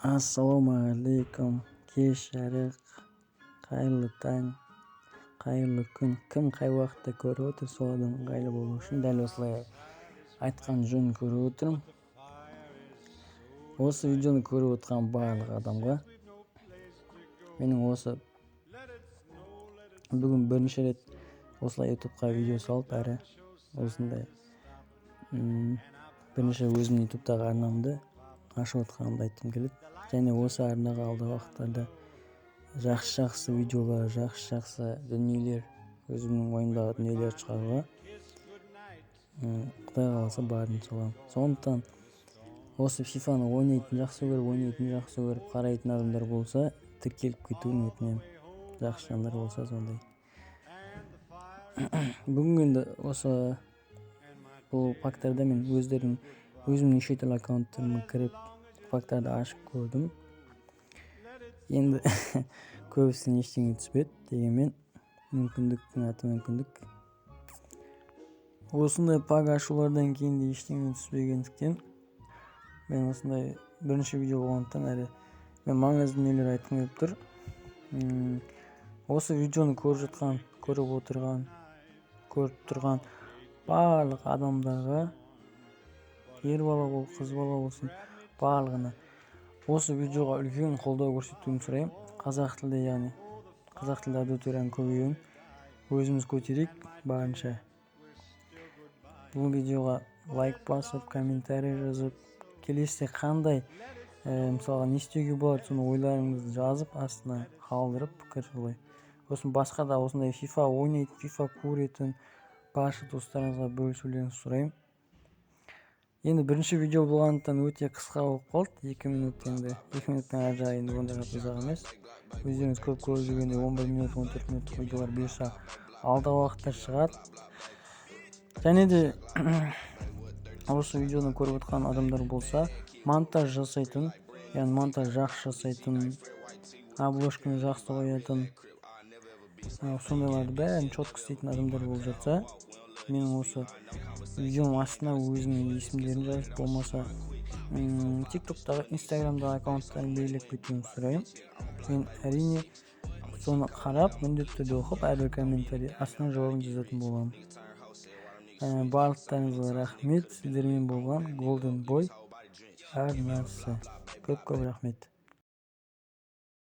Ассалаумағалейкум! Кеш жарық, қайырлы таң, қайырлы күн! Кім қай уақытта көріп отыр, сол адам ыңғайлы болу үшін дәл осылай айтқан жөн көріп отырмын. Осы видеоны көріп отырған барлық адамға менің осы бүгін бірінші рет осылай Ютубқа видео салып, әрі осындай бірінші өзімнің Ютубтағы арнамды ашып отқанымды айтқым келеді. Және осы арнаға алдағы уақыттарда жақсы жақсы видеолар, жақсы жақсы дүниелер, өзімнің ойымдағы дүниелер шығаруға, құдай қаласа, барын саламын. Сондықтан осы Фифаны ойнайтын, жақсы көріп ойнайтын, жақсы көріп қарайтын адамдар болса, тіркеліп кетуін өтінемін. Жақсы жандар болса сондай. Бүгін енді осы бұл пактарда мен өздерінің, өзімнің неше түрлі аккаунттарыма кіріп, пактарды ашып көрдім. Енді көбісінен ештеңе түспеді. Дегенмен мүмкіндіктің аты мүмкіндік. Осындай пак ашулардан кейін де ештеңе түспегендіктен, мен осындай бірінші видео болғандықтан, әрі мен маңызды дүниелер айтқым келіп тұр. Осы видеоны көріп жатқан, көріп отырған, көріп тұрған барлық адамдарға, ер бала бол, қыз бала болсын, барлығына осы видеоға үлкен қолдау көрсетуін сұраймын. Қазақ тілді, яғни қазақ тілді аудиторияның көбеюін өзіміз көтерейік барынша. Бұл видеоға лайк басып, комментарий жазып, келесіде қандай, мысалға, не істеуге болады, соны ойларыңызды жазып, астына қалдырып пікір солай. Сосын басқа да осындай Фифа ойнайтын, Фифа көретін барша достарыңызға бөлісулеріңізді сұраймын. Енді бірінші видео болғандықтан, өте қысқа болып қалды, 2 минут. Енді 2 минуттың ар жағы енді ондай қатты ұзақ емес. Өздеріңіз көп көріп жүргендей, 11 минут, 14 минуттық видеолар бұйырса алдағы уақытта шығады. Және де осы видеоны көріп отқан адамдар болса, монтаж жасайтын, яғни монтаж жақсы жасайтын, обложканы жақсы қоятын, сондайларды бәрін четко істейтін адамдар болып жатса, менің осы видеоның астына өзінің есімдерін жазып, болмаса Тик Токтағы, Инстаграмдағы аккаунттарын белгілеп кетуін сұраймын. Мен, әрине, соны қарап, міндетті түрде оқып, әрбір комментарий астына жауабын жазатын боламын. Барлықтарыңызға рахмет! Сіздермен болған Golden Boy арнасы. Көп көп рахмет!